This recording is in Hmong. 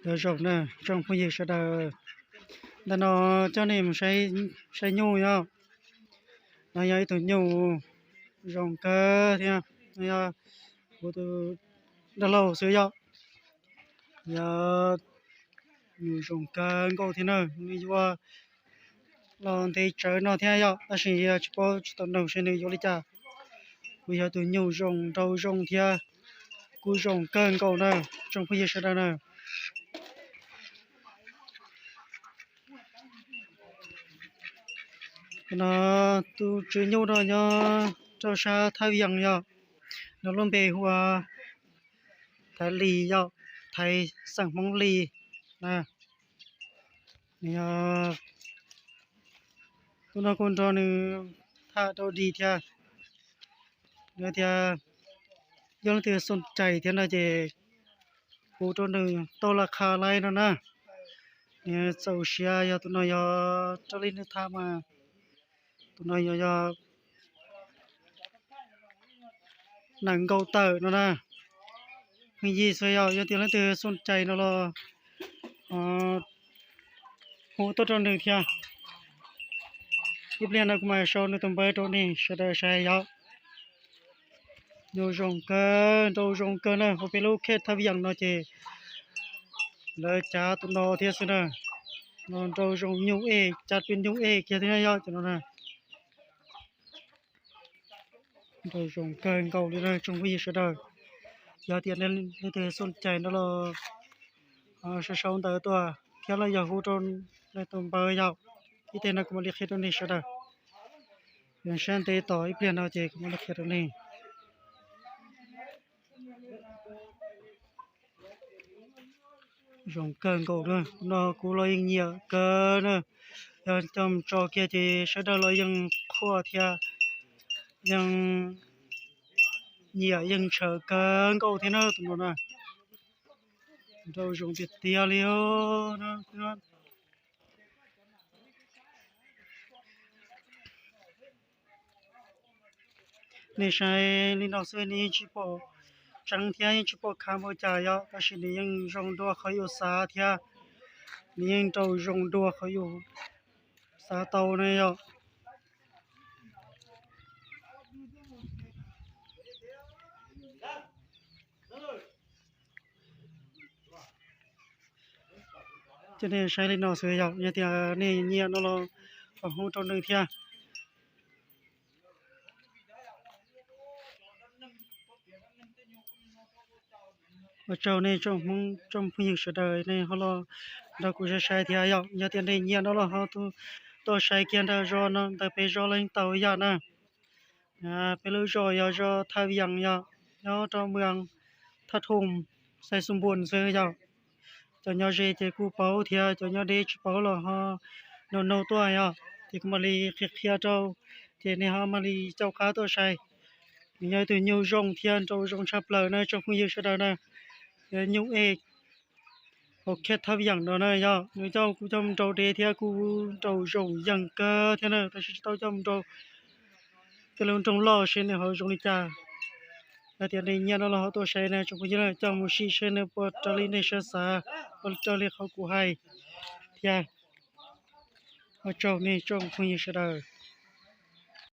Nyob zoo na tsoom phooj ywg sawv daws, ntawm no coj nej mus saib nyuj yom. No yog ib tug nyuj zoo kawg thiab, no yog kuv tus dab laug xwb yom. Yog nyuj zoo kawg nkaus thiab na, nws yuav los ntev tsawv no thiab yom, tab sis tsis paub tsis tau nug seb nws yuav li cas. Kuj yog tus nyuj zoo nraug zoo thiab kuj zoo kawg nkaus na tsoom phooj ywg sawv daws na. No tus tswv nyuj no nyob rau sab Thaj Vias yom, nws lub npe hu ua Thaiv Lis yom, Thaiv xeem Hmoob Lis na. Nws yog, tus no kuj nrog nws tham rau dig thiab. Nws tias yog leej twg xoom cai thiab no ces hu rau nws tau laj qha laij no na. Nws txaus siab yog tus no yog raws li nws tham mas tus no yog yog nees nkaum tawm no na. Pheej yig xwb yom, yog tias leej twg xoom cai no los hu tuaj rau nws thiab. Ib pliag no kuv mam sau nws tus npawb rau nej sawv daws saib yom. Nyuj zoo kawg, nraug zoo kawg na, hauv peb lub khej Thaj Vias no ces lawv cav tus no thiab xwb na. No nraug zoo nyuj ej, cav pes nyuj ej kiag thiab yom, cov no na. Nraug zoo kawg nkaus li na tsoom phooj ywg sawv daws. Yog tias leej twg xoom cai no los sau sau ntawv tuaj thiab los yog hu rau nws tus npawb yom. Ib teg no kuv mam li qhia rau nej sawv daws. Yog sab ntev tos ib pliag no ces kuv mam li qhia rau nej. Zoo kawg nkaus na, no kuv los yeej nyiam kawg na. Yog coj mus tso kiag ces sawv daws los yeej qhuas thiab yeej nyiam yeej ntshaw kawg nkaus thiab na tus no na. Nraug zoo tiag tiag li. Nej saib li no xwb nej yeej tsis pom tseeb thiab yeej tsis pom khav npaum cas yom, tab sis nws yeej zoo dua qhov yus xav thiab nws yeej nraug zoo dua qhov yus xav tau na yom. Ces nej saib li no xwb yom, yog tias nej nyiam no los kom hu rau nws thiab. Ua tsaug nej tsoom phooj ywg sawv daws nej ho los nrog kuv saib saib thiab yom, yog tias nej nyiam no los ho tuaj saib kiag ntawm zos no ntawm peb zos Leej Tau yom na. Peb lub zos yog zos Thaj Vias yom, nyob rau moos Thaj Thum, xais Xus Npuas xwb yom. Cov nyob ze ces kuj paub thiab cov nyob deb tsis paub los ho nug nug tuaj yom, ces kuv mam li qhia qhia rau, ces nej ho mam li caum qab tuaj saib. Nws yog ib tug nyuj zoo thiab nraug zoo tshaj plaws na tsoom phooj ywg sawv daws na. Yog nyuj ej hauv khej Thaj Vias no na yom, nws coj kuv coj mus nrau dev thiab kuj nraug zoo yeej kawg thiab na, tab sis tsis tau coj mus nrau tej lub nroog loj seb nws ho zoo li cas. Yog tias nej nyiam no los ho tuaj saib na tsoom phooj ywg, coj mus sim seb nws puas raws li nej siab xav, puas raws li qhov kuv hais thiab. Ua tsaug nej tsoom phooj ywg sawv daws.